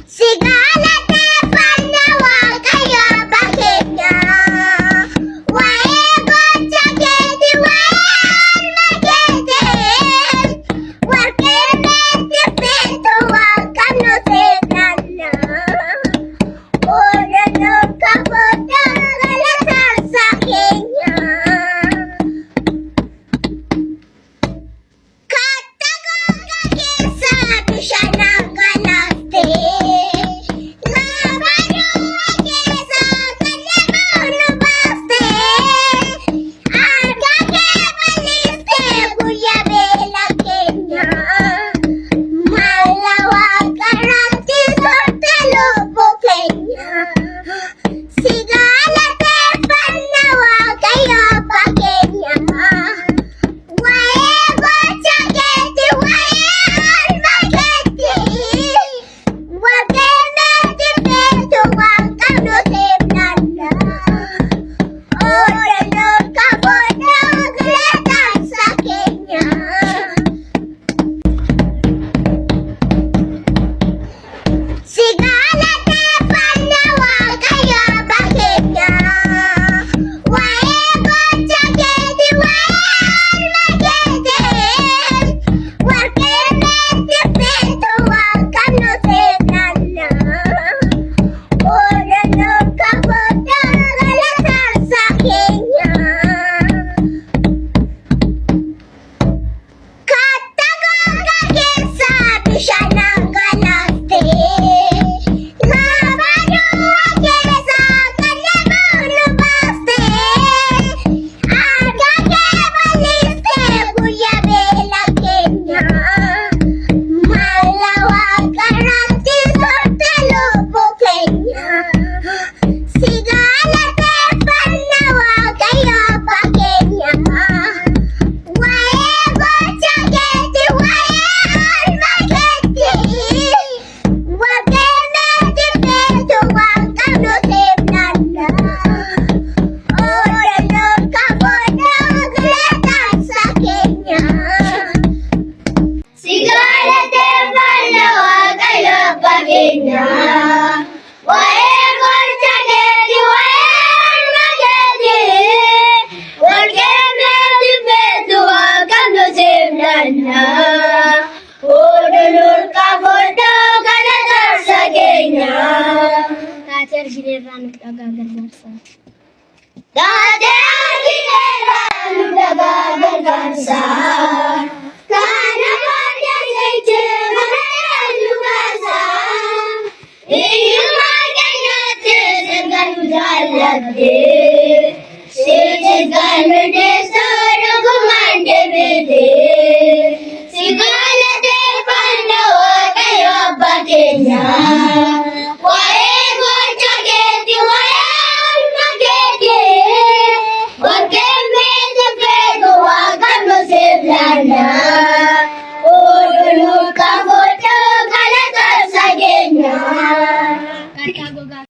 Si galateeffanna Waaqayyo abbaa keenya. Waa'ee gocha keeti, waa'ee oolmaa keetiin, warqee meetii feetu waan qabnu siif laanna. Oololoo kafoota galataansa keenya. Kattaa gogaa keessa bishaan dhangalaafte. Lafa duwwaa keessa qal'aa nu baafte. Harka kee bal'iste guyyaa beela keenya. Mala waaqarratti sorte lubbuu keenya. Si galateeffanna Waaqayyo abbaa keenya. Waa'ee gocha keeti, waa'ee oolmaa keeti, warqee meetii feetu waan qabnu siif laanna. Oololoo kafoota galataansa keenya. Si galateeffanna Waaqayyo abbaa keenya. Waa'ee gocha keeti, waa'ee oolmaa keetiin, warqee meetii feetu waan qabnu siif laanna. Oololoo kafoota galataansa keenya. Kattaa gogaa keessa bishaan dhangalaafte. Lafa duwwaa keessa qal'aa nu baafte. Harka kee bal'iste guyyaa beela keenya. Mala waaqarratti sorte lubbuu keenya. Si galateeffanna Waaqayyo abbaa keenya. Waa'ee gocha keeti, waa'ee oolmaa keeti, warqee meetii feetu waan qabnu siif laanna. Oololoo kafoota galataansa keenya. Si galateeffanna Waaqayyo abbaa keenya. Waa'ee gocha keeti, waa'ee oolmaa keeti, warqee meetii feetu waan qabnu siif laanna. Oololoo kafoota galataansa keenya. Taatee argineerraa nuuf dhagaa gargaarsa. Taatee argineerraa nu dhagaa gargaarsa. Kana booddee mana eenyu baasa? Hiyyummaa keenyatti sirga nu jaallatte. Sitti kan nu deessu dhugumaan deebite. Si galateeffanna Waaqayyo abbaa keenya.